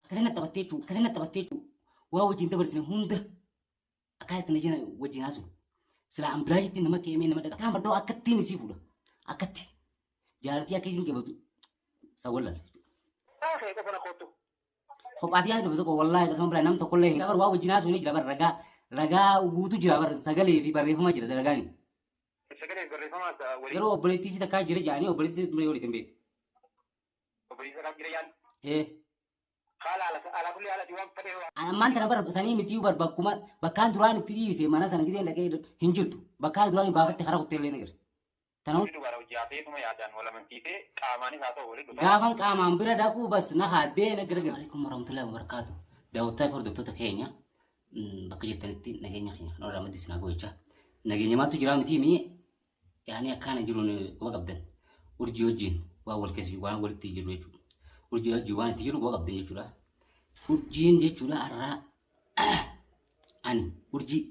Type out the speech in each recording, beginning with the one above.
Akkasii na taphattee jechuudha. Akkasii na taphattee jechuudha. Waa wajjin dabarsine hunda akka itti na jina wajjin haasa'u. Silaa an bilaashitti nama keemee nama dhaqa. Kaan fardoo akkattiin isii fuudha. Akkatti. Jaartii akka isiin qabatu san wallaale. Kee qofa na kottu. Kophaatii haa dhufu tokko wallaahi qasama biraa nam tokkollee hin bar waa wajjin haasa'u ni jira bar ragaa ragaa guutuu jira bar sagalee fi barreeffama jira ragaani. Sagalee barreeffama waliin. Yeroo obboleettii si takkaa jira jedhanii obboleettii si bira walitti hin beeku. Obboleessa kan jira yaan. Ee. Haala ala ala kulli haala waan fedhe waan. An ammaan tana bar sanii mitii bar bakkuma bakkaan duraan itti dhiise mana sana giseen dhaqee hin jirtu. Bakkaan duraan baafatte karaa kuttee illee nagir. Tana Inni dubara hojii hafeetuma yaadaan wal amansiisee qaamaanis haa ta'u waliin dhufa. Gaafan qaamaan bira dhaquu bas na haaddee na gara gara. Alaikum warahmatullahi wabarakatuh. Daawwattoota fi hordoftoota keenya bakka jirtanitti nageenya keenya kan irraa maddi sinaa gocha. Nageenya maaltu jira miti mi yaani akkaana jiruun quba qabdan. Urjii wajjin waan wal keessa waan walitti jiru jechuudha. Urjii wajjin waan itti jiru quba qabdan jechuudha. Urjiin jechuudha har'aa ani urjii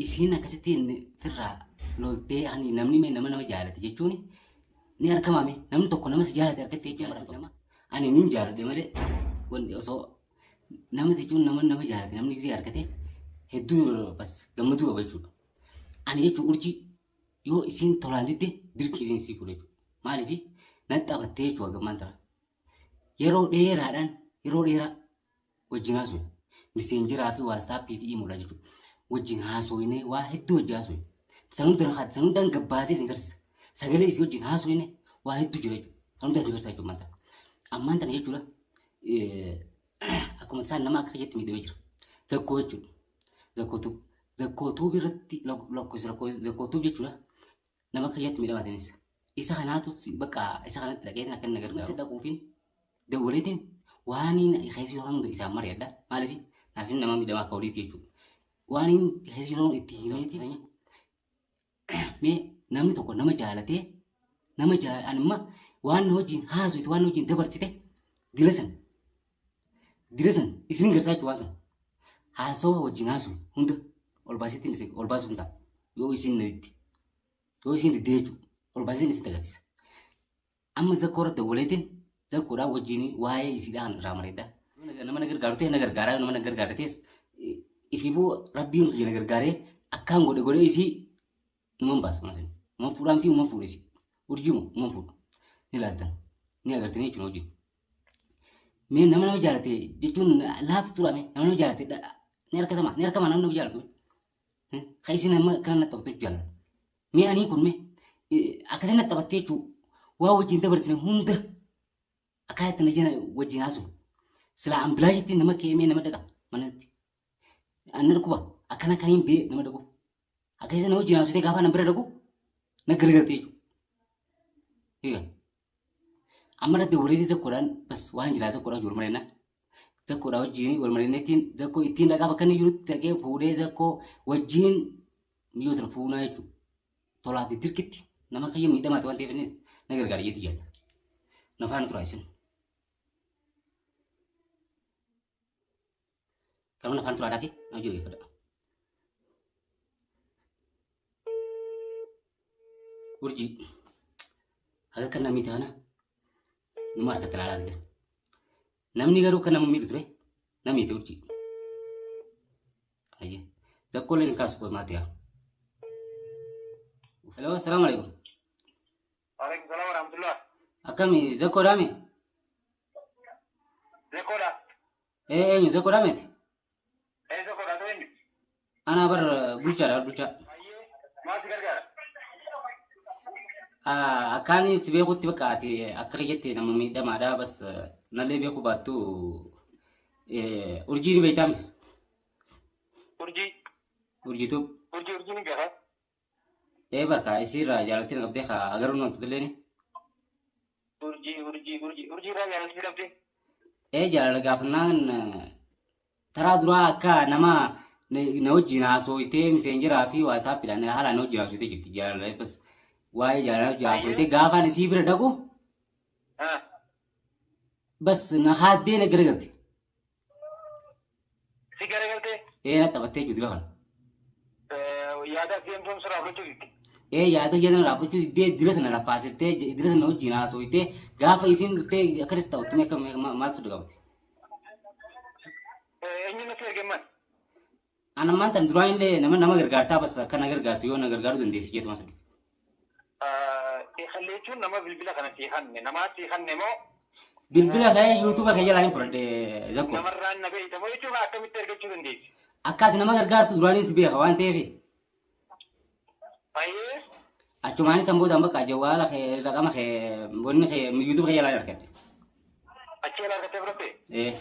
isiin akkasittiin firraa loltee ani namni mee nama nama jaalate jechuun ni argama mee namni tokko nama si jaalate argatte jechuun nama ani nin jaaladhe malee wanti osoo nama jechuun nama nama jaalate namni gisee argate hedduu bas gammaduu qaba jechuudha. Ani jechuun urjii yoo isiin tolaan didde dirqiin isii fuudha jechuudha. Maaliif nan taphattee jechuudha gammaan tana. Yeroo dheeraadhaan yeroo dheeraa wajjin haasofne. Miseenjeraa fi waastaappii fi iimoodha jechuudha. Wajjin haasofne waa hedduu wajjin haasofne. San hunda rakaa san hundaan gabbaasee isin garsiisa. Sagalee isin wajjin haasofne waa hedduu jira jechuudha. San hundaa isin garsiisa jechuudha ammaan tana. Ammaan tana jechuudha akkuma isaan nama akka kiyyatti miidhamee jira. Zakkoo jechuudha. Zakkootuu. Zakkootuu irratti lakkoofsa zakkootuu jechuudha. Nama akka kiyyatti miidhamaa ta'es. Isa kanaatu bakka isa kanatti dhaqeetiin akka inni na gargaaru. Isa dhaquufiin dawwaleetiin waan inni keessa jiru hunda isaan mari'adha. Maaliif naaf inni nama miidhamaa akka oliiti jechuudha. Waan inni keessa jiru itti himeeti. Mee namni tokko nama jaalatee nama jaalan imma waan na wajjin haasofte waan na wajjin dabarsite dila san dila san isinin garsaa jechuudha waan san haasawa wajjin haasofne hunda ol baasitti ol baasuun ta'a yoo isin na didde. Yoo isiin diddee jechuudha. Ol baaseen isitti agarsiisa. Amma zakkoo irratti dawwaleetiin zakkoodhaan wajjin waa'ee isiidhaa kan irraa mareedha. Nama na gargaaru ta'e na gargaaraa nama na gargaarre ta'es ifiifuu rabbiin kiyya na gargaaree akkaan godhe godhee isii numan baasa mana sanii. Numan fuudhaa miti numan fuudha isii. Urjiimu numan fuudha. Ni ilaaltan. Ni agartanii jechuudha wajjin. Mee nama nama jaalate jechuun laaftuudha mee nama nama jaalate ni argatama ni argama nama nama jaalatu. Ka isin amma akkana natti taphattu jaalladha. Mee anii kun mee akkasii natti taphattee jechuu waa wajjin dabarsine hunda akkaataa itti na jina wajjin haasa'u. Silaa an bilaashitti nama keemee nama dhaqa manatti. An na dhukkuba akkana kaniin bee nama dhaqu. Akkasii na wajjin haasofte gaafa na bira dhaqu na galagaltee jechuudha. Egaa amma irratti walitti zakkoodhaan bas waan jiraa zakkoodhaan jiru malee zakkoodhaa wajjin wal marineettiin zakkoo ittiin dhaqaa bakka inni jirutti dhaqee fuudhee zakkoo wajjin miyyoo tana fuunaa jechuudha. Tolaa fi dirqitti nama kiyya miidhamaati waan ta'eef innis na gargaara jetti yaada. Na faana turaa isin. Kanuma na faana turaadhaati na hojii gaggeeffadha. Urjii haga kan namni taana numa harkatti ilaalaa ture. Namni garuu kan nama miidhu ture namni itti urjii. Ayyee. Zakkooleen hin kaasu qomaati yaa. Hello, assalamu alaikum. Waalaikum salaam warahmatullah. Akkami zakkoo daame? Zekoodha. Ee eenyu zakkoo daameeti? Ee zekoodha ta'e eenyu? Anaa bar bulchaadha bar bulchaa. Ayyee maal si gargaara? Akkaan si beekutti bakka ati akka kiyyatti nama miidhamaadha bas nallee beekuu baattu urjii ni beektaami. Urjii. Urjiituu. Urjii urjii ni beeka. Ee barka isiirraa jaalattii na qabdee haa agaruu na tutullee ni. Urjii urjii urjii urjii irraa jaalattii qabdee. Ee jaalala gaafannaan Taraa duraa akka nama na wajjin haasooytee miseenjeraa fi waastaappiidhaan haalaan na wajjin haasooytee jirti jaalala bas waa'ee jaalala wajjin haasooytee gaafaan isii bira dhaqu bas na haaddee na garagalte. Si garagaltee? Ee na taphattee jirti dura kana. Yaada deemtuun sirraa fudhachuu didde. Ee yaada yaada na raafachuu diddee dira sana rafaasiftee dira sana wajjin haasooytee gaafa isiin dhuftee akkasis taphattu mee akka maal sodda qabdi. Eenyu natti ergemman? Ana ammaan tan duraan illee nama gargaartaa bas akka na gargaartu yoo na gargaaruu dandeessi jeetuma sadhu. Kallee jechuun nama bilbila kana sii kanne namaa sii kanne moo? Bilbila kee yuutuuba kee jalaa hin fudhadhe Zakko. Namarraan na beeyta moo jechuun akkamitti argachuu dandeessi? Akka ati nama gargaartu duraanis si beeka waan ta'eef. Baay'ee. Achumaanis san boodaan bakka jawwaala kee raqama kee wanni kee yuutuuba kee jalaa hin argadhe. Achi jalaa argattee fudhatte? Ee.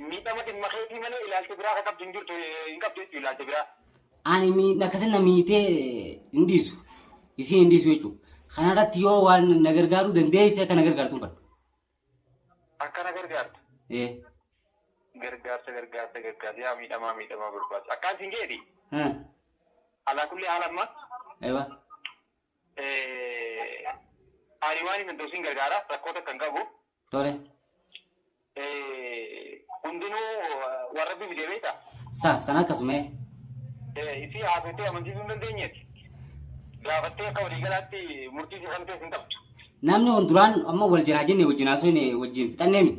Miidhama dhimma keetii malee ilaalcha biraa akka qabdu hin jirtu hin qabdu jechuudha ilaalcha biraa. Ani akkasii na miitee hin dhiisu. Isii hin dhiisu jechuudha. Kanarratti yoo waan na gargaaruu dandeesse akka na gargaartu hin fadhu. Akka na gargaartu. Ee. Gargaarsa gargaarsa gargaarsa yaa miidhamaa miidhamaa barbaadu. Akkaan siin jedhi. Alaa kulli haala amma. Ewa. Ani waan hin danda'u siin gargaara rakkoo takka hin qabu. Tole. Hundinuu waan rabbi fidee beektaa? Sa sana akkasuma. Isii haasofte amansiisuu hin dandeenyeeti. Gaafattee akka waliigalaatti murtii si kan ta'e hin qabdu. Namni kun duraan amma wal jalaa jenne wajjin haasofne wajjin fixanneemi.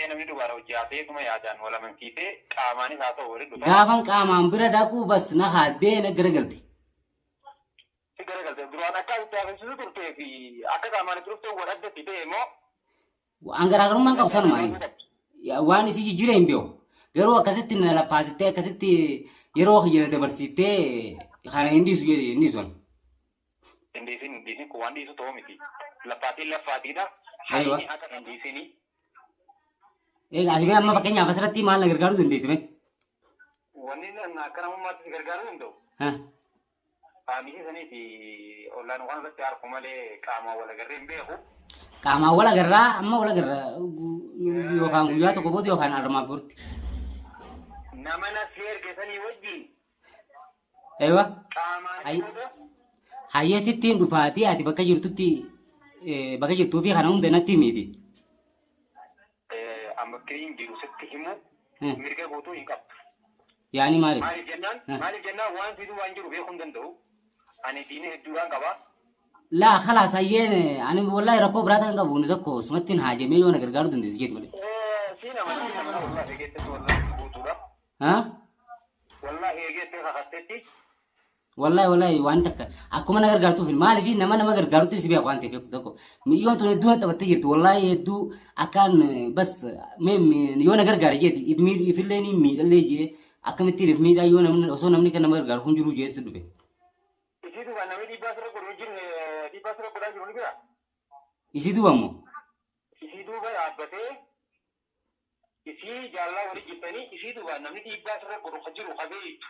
Namni dhugaadha hojii haasa'eetuma yaadaan wal amansiisee qaamaanis haa ta'u waliin dhufa. Gaafan qaamaan bira dhaquu bas na haaddee na garagalte. Si garagalte duraan akka itti haasofsiisu turtee fi akka qaamaan itti dhufte wal addatti ta'e immoo. Waan garaagarummaan qabu sanuma ani. Waan isii jijjiire hin beeku. Garuu akkasitti na laffaasiftee akkasitti yeroo kiyya na dabarsiiftee kana hin dhiisu hin dhiisu ani. Hin dhiisin hin dhiisin kun waan dhiisu ta'uu miti. Laffaatiin laffaatiidha. Aywa. Hayni haqa hin dhiisini. Egaa ati mee amma fakkeenyaaf asirratti maal na gargaaruu dandeessu mee? Wanni akka namummaatti si gargaaruu danda'u. Ha. Faamilii sanii fi ollaan waan irratti arku malee qaamaan wal agarree hin beeku. Qaamaan wal agarraa amma wal agarra yookaan guyyaa tokko booda yookaan armaa booda. Nama na si erge sanii wajjin Eewa. qaamaan booda Hayyee sittiin dhufaatii ati bakka jirtutti bakka jirtuu fi kana hunda natti himiiti. Amma bakka hin jiru sitti himu mirga guutuu hin qabdu. Yaani maaliif? Maaliif jennaan maaliif jennaan waan fiduu waan jiru beekuu hin danda'u. Ani diina hedduudhaan qaba. Laa khalaas hayyeen ani wallahi rakkoo biraa kan qabu nu tokko sumattiin haajamee yoo na gargaaruu dandeessu jeeti malee. Siin amana siin amana wallahi eegeetti wallahi guutuudha. Ha? Wallahi eegeetti kakattetti. Wallahi wallahi waan takka akkuma na gargaartuuf maaliif nama nama gargaarutti si beeku waan ta'eef tokko mi'oon tun hedduu na taphattee jirti wallahi hedduu akkaan bas mee yoo na gargaare jeeti if miidhu ifillee ni miidhallee jee akkamittiin if miidhaa yoo namni osoo namni kan nama gargaaru kun jiruu jee si dhufe. Isii duuba namni dhiibbaa sirra godhu hin jirre dhiibbaa sirra godhaa jiru ni jira. Isii duuba immoo. Isii duuba dhaabbatee Isii jaallaa wali jirtanii isii duubaan namni dhiibbaa sirra godhu ka jiru ka beeytu.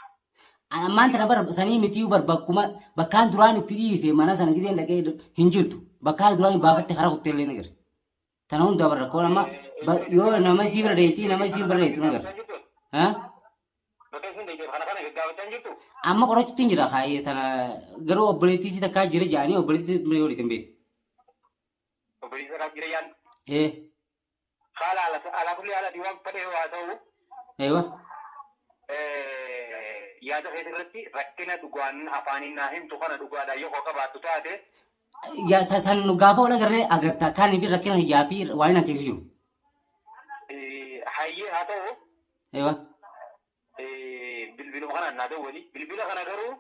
An ammaan tana bar sanii mitii bar bakkuma bakkaan duraan itti dhiise mana sana giseen dhaqee hin jirtu. Bakkaan duraan baafatte karaa kuttee illee nagar. Tana hundaa bar rakkoon amma yoo nama isii bira deetii nama isii bira deetu nagar. Ha? Bakka isin deeteef kana kana gaggaafachaa hin jirtu. Amma qorachuutti hin jira kaayee tana garuu obboleettii isii takkaa jira jedhanii obboleettii isii bira yoo deetan beeku. Obboleettii takkaa jira yaan. Ee. Haala alaa kulli haala ati waan fedhe haa ta'u. Aywa. Yaada keetii irratti rakkina dhugaan afaaniin naa himtu kana dhugaadhaan yoo qabaattu taate. Ya san gaafa wal agarree agarta kan fi rakkina hiyyaa fi waan hin keessa jiru. Hayyee haa ta'u. Aywa. Bilbiluma kanaan naa dawwali. Bilbila kana garuu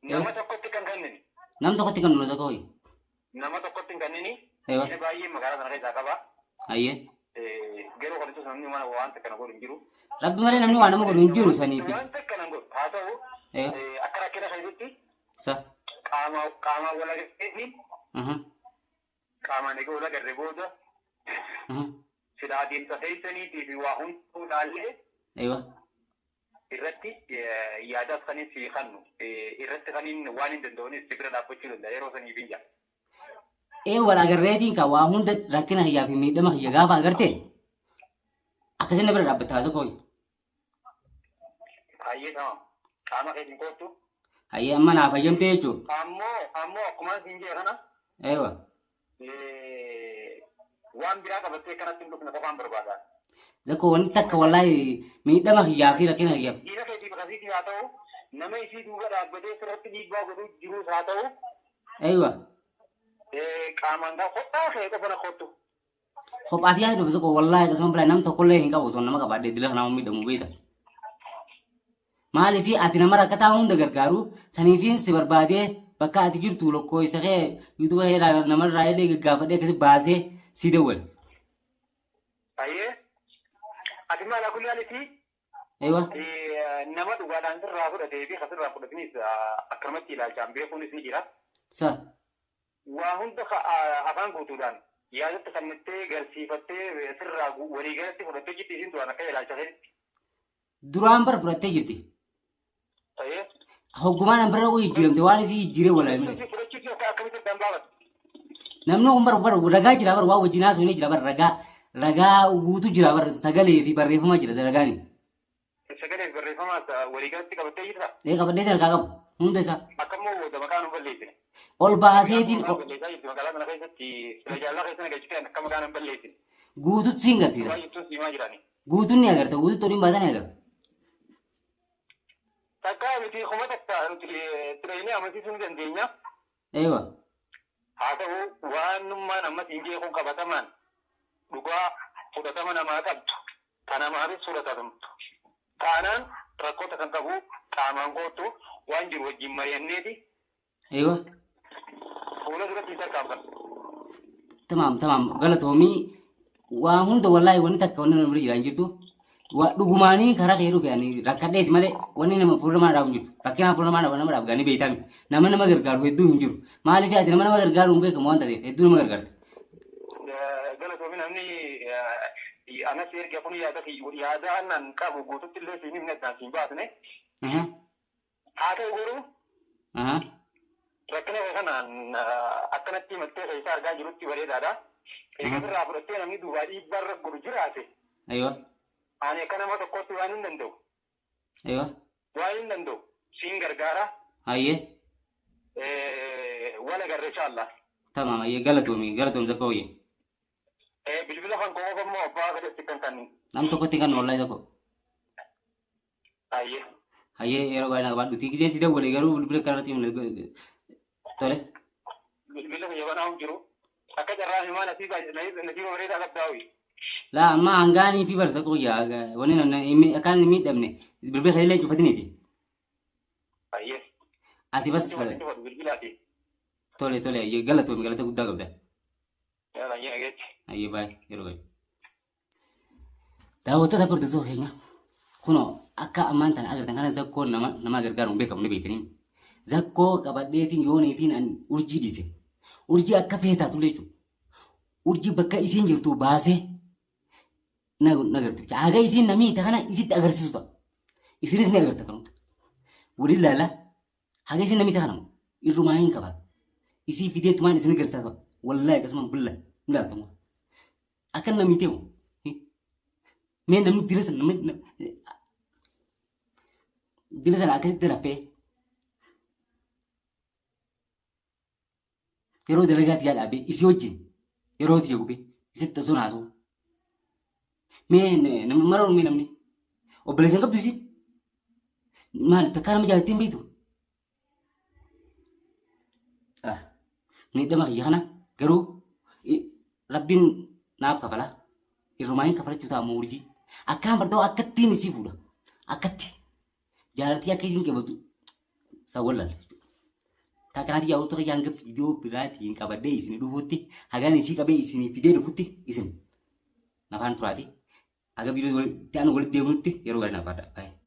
nama tokkotti kan kennini. Nam tokkotti kan nu zakoo. Nama tokkotti hin kennini. Aywa. Inni baay'ee magaalaa sana keessaa qaba. Hayyee. Garuu kan ibsu namni mana waan takka na godhu hin jiru. Rabbi malee namni waa nama godhu hin jiru saniiti. Waan takka na godhu haa ta'u Aywa. akka rakkina keessatti Sa. qaama qaamaan wal agarsiisi Aha. qaamaan egaa wal agarre booda Aha. sila adeemsa keessaniitii fi waa hunduu laallee Aywa. irratti yaadaas kanin sii kannu irratti kanin waan hin danda'unis si bira dhaabbachuu danda'a yeroo saniif hin jaa. Ee wal agarreetiin kan waa hunda rakkina kiyyaa fi miidhama kiyya gaafa agarte akkasin na bira dhaabbatta haasa kooyi. Hayyee tamam. Qaama keetiin koottu. Hayyee amma naaf hayyamtee jechuudha. Ammoo akkuma siin jee kana Eewa. Waan biraa qabattee akkanatti hin dhufne qofaan barbaada. Zakko wanti takka wallaahi miidhama kiyyaa fi rakkina kiyya. Diina keetiif akkasiitii haa ta'u, nama isii duuba dhaabbatee sirratti dhiibbaa godhuu jiruus haa ta'u, Aywa. qaamaan kan hodhaa kee qofa na kottu. Kophaati yaada dhufe tokko wallaahi akkasuma biraa nam tokkollee hin qabu osoo nama qabaadhee dila kanaa miidhamu beekta. Maaliif ati nama rakkataa hunda gargaaru saniifiin si barbaadee bakka ati jirtu lakkoofsa kee yuutuuba kee namarraa illee gaggaafadhee akkasi baasee si dawwale. Ayyee. Ati maal akkulli haaliti Eewa. nama dhugaadhaan sirraa fudhatee fi kasirraa fudhatinis akkanumatti ilaalchaan beekuunis ni jira. Sa. Waa hunda afaan guutuudhaan yaadatti kennittee garsiifattee sirraa waliigalatti fudhattee jirti isiin duraan akka ilaalcha keetti. Duraan bar fudhattee jirti. Ayyee. Hoggumaan an bira dhaquu jijjiiramte waan isii jijjiiree walaa himne. Fudhachuuf akka akkamitti addaan baafatu? Namni kun bar bar ragaa jira bar waa wajjin haasofne jira bar ragaa ragaa guutuu jira bar sagalee fi barreeffama jira ragaani. Sagalee fi barreeffamaas waliigalatti qabattee jirta? Ee qabadhee harkaa qabu hunda isaa. Akkammoo booda maqaa nu balleessine. Ol baaseetiin Maqaa balleessaa jirti magaalaa sana keessatti sila jaallaa keessa na galchitee akka maqaa nan balleessine. Guututti siin garsiisa. Waa jettuun siimaa jirani. Guutuun ni agarta guututti oliin baasan ni agarta. Takkaa miti 1000 nuti tireenii amansiisuu ni dandeenya. Eewa. Haa ta'u waanummaan amma siin jee kun qabatamaan dhugaa fudhatama namaa qabdu ta namaafis fudhatamtu taanaan rakkoota kan qabu qaamaan koottu waan jiru wajjin mari'anneeti Eewa. fuula duratti hin tarkaanfanna. Tamaam tamaam galatoomii waa hunda wallaahi wanni takka wanni nama bira jira hin jirtu. Waa dhugumaanii karaa kee dhufe ani rakkadheeti malee wanni nama fuula namaa dhaabu hin jirtu. Rakkina fuula namaa dhaabu nama dhaabu gaanii beeytaami. Nama nama gargaaru hedduu hin jiru. Maaliif ati nama nama gargaaru hin beekamu waan taateef hedduu nama gargaarta. Galatoomi namni anas erga kun yaada yaada annan qabu guututti illee siin himne addaan siin baasne. Haa ta'u garuu rakkina kee kanaan akkanatti himattee keessa argaa jirutti bareedaadha. Eega sirraa fudhattee namni duubaa dhiibbaa irra godhu jiraate Aywa. ani akka nama tokkootti waan hin danda'u. Aywa. Waan hin danda'u siin gargaara. Hayyee. Wal agarra inshallah. Tamaam hayyee galatoomi galatoomi zakka wayya. Bilbila kan koo qofa immoo abbaa fedhetti kan kan. Nam tokkotti kan wallahi tokko. Hayyee. Hayyee yeroo baay'ee na qabaadhuti. Gisee si dawwale garuu bilbila kanarratti himne tole. Bilbila kiyya banaa hin jiru. Akka carraa himaa nasiiba nasiiba bareedaa qabdaawi. Laa amma hangaanii fi barsa qoyya wanni nan akkaan hin miidhamne bilbila keellee cufatiniiti. Hayyee. Ati bas Cufadhu cufadhu bilbilaati. tole tole hayyee galatoomi galata guddaa qabda. Yalla hayyee nageetti. Hayyee baay'ee yeroo baay'ee. Daawwattoota hordoftoota keenya kunoo akka ammaan tana agartan kana zakkoon nama nama gargaaruun beekamu ni beektanii. Zakkoo qabadheetiin yoonii fi an urjii dhiise. Urjii akka feetaa tullee jechuudha. Urjii bakka isiin jirtu baasee na na garti. Haga isiin na miite kana isitti agarsiisu ta'a. Isinis ni agarta kanumta. Waliin laala haga isiin na miite kana irrumaa hin qaban. Isii fideetumaan isin agarsiisaa ta'a. Wallaahi akkasumaan billaahi ni laaltamu. Akka namni ta'u mee namni dira sana namni dira sana akkasitti rafee yeroo dalagaatti yaa dhaabee isii wajjin yeroo itti gubee isitti osoo haasa'u. Mee nama mara mee namni obboleessa hin qabdu isiin maal takkaa nama jaalattiin beektu. Miidhama kiyya kana garuu rabbiin naaf kafala. Irrumaa hin kafalachuu ta'a ammoo urjii. Akkaan barda'u akkattiin isii fuudha. Akkatti. Jaalaltii akka isiin qabattu san wallaale. Takkaati jaawwattoota kiyya hanga viidiyoo biraatiin qabadhee isin dhufutti hagaan isii qabee isinii fidee dhufutti isin nafaan turaati. Haga viidiyoo itti aanu walitti deebinutti yeroo gaarii naaf qabaadha. Baay'ee.